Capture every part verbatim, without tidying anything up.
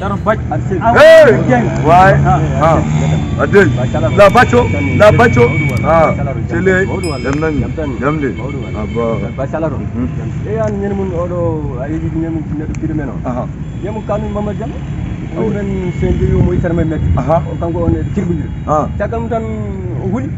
Daro bac. Hey! Why? Ah. Adey. La baco, la baco. Ah, sele. Jam nan. Jam le. Abba. Bacalaro. Mhm. E an ñen mun oɗo a yiɗi ñen mun neɗɗo piɗo men o. Aha. Ñen mun kanu Mama Jam. Woni men sen jeeyi mo itar men met. Aha. O kanko on e kirbudir. Ah. Caggal mum tan o huli.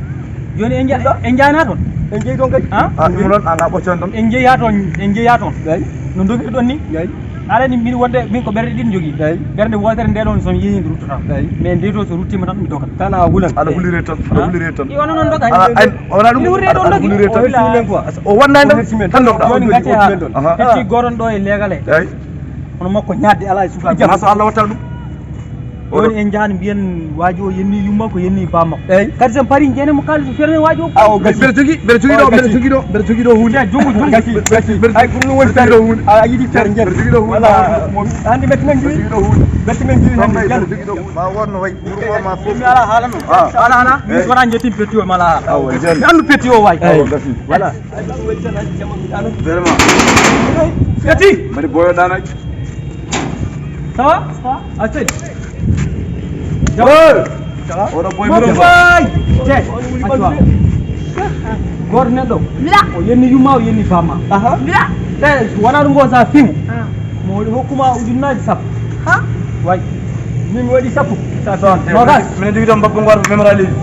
Joni en ja-, en jaana toon. En jeeyi toon kadi. Ah? Ah, ɗum noon, an a ɓoccan toon. En jeeya toon, en jeeya toon. Eyi. No dogirɗon ni? Eyi. Aɗa anndi min wonde, min ko ɓerɗe ɗiɗi njogii. Eyi. Ɓernde wootere nde ɗon so mi yehi nde ruttata. Eyi. Mais nde to so ruttiima tan mi dogat. Tan a hulan. Aɗa hulire tan, aɗa hulire tan. I wona noon doga. Ala, ay, wona ɗum, hulire ɗon dogi. Hulire tan. O wannani tan, tan doga. Joni ngati ha. Aha. Hetti goron ɗo e legale. Eyi. Hono makko ñaadde alaa e sukaaɓe. Ma so Allah watta ɗum. Joni en njahan mbiyen waaji o yenni yumma ko yenni bamma. Eyi. Kadi sen pari jene mo kaalis ferne waaji o. Ah, o gasi. Mbeɗa jogii, mbeɗa jogii ɗo, mbeɗa jogii ɗo, mbeɗa jogii ɗo huunde. Jonngo, jonngo. Gasi, gasi. Ay, ko ɗum woni ferde o huunde. A yiɗi ferde jene. Mbeɗa jogii ɗo huunde. Wala, mo, hannde metti men jogii. Mbeɗa jogii ɗo huunde. Metti men jogii hannde. Mbeɗa jogii ɗo huunde. Ma wonno wayi, wuro ma fof. Mi ala haala noon. Ah. Ala haala. Mi wona njettin petti o, mi ala haala. Ah, o jani. Mi anndu petti o wayi. Ah, o gasi. Voilà. Vraiment. Petti. Mbaɗi boyo ɗanaji. Ça va? Ça va? A seli? Hey! Ça va? Oɗo boy mo boy. Te. Acwa. Goto neɗɗo. Mila. O yenni yumma, o yenni bamma. Aha. Mila. Te, wona ɗum ko sa fiw. Ah. Mo hokkuma ujunnaaji sappo. Ha? Way. Min mi waɗi sappo. Nogas. Minen jogii ɗoon mbabba ngoo memoraliji.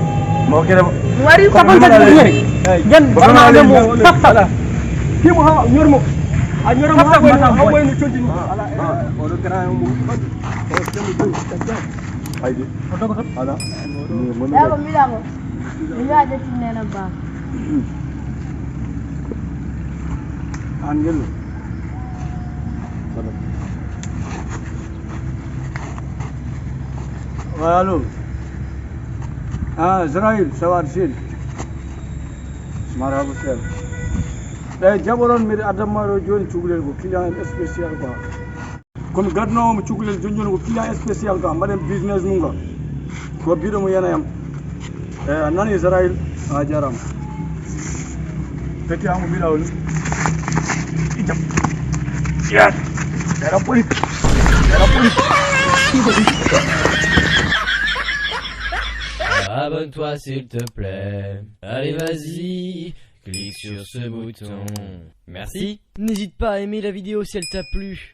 Mo kene mo. Mi waɗi ko sappo kadi memoraliji. Nden ko bannaande mo memoraliji. Sappo sappo. Himo ha ñormo. A ñormo ha wayno, ha wayno coddi ni. Ala. Oɗo grand mo. Haydi. O dogoto. Ala. Ɗa ko mbiɗa ko. Mi wiya ƴetti nena ba. An gello. Allo. Ah, Israël, ça va, Sine? Marhaba, Sine. Ɓe jaɓoron mbiɗa addanma ɗo jooni cukalel ko client spécial quoi. Komi gadnoowo mo cukalel jooni jooni ko client spécial quoi, mbaɗen business mum quoi. Ko biɗo mo yana yam. Eh, a nani Israël, a jarama. Petti an ko mbiɗa woni. Ijam. Yaa. Dara police. Dara police. Abonne-toi s'il te plaît. Allez, vas-y, clique sur ce bouton. Merci. N'hésite pas à aimer la vidéo si elle t'a plu.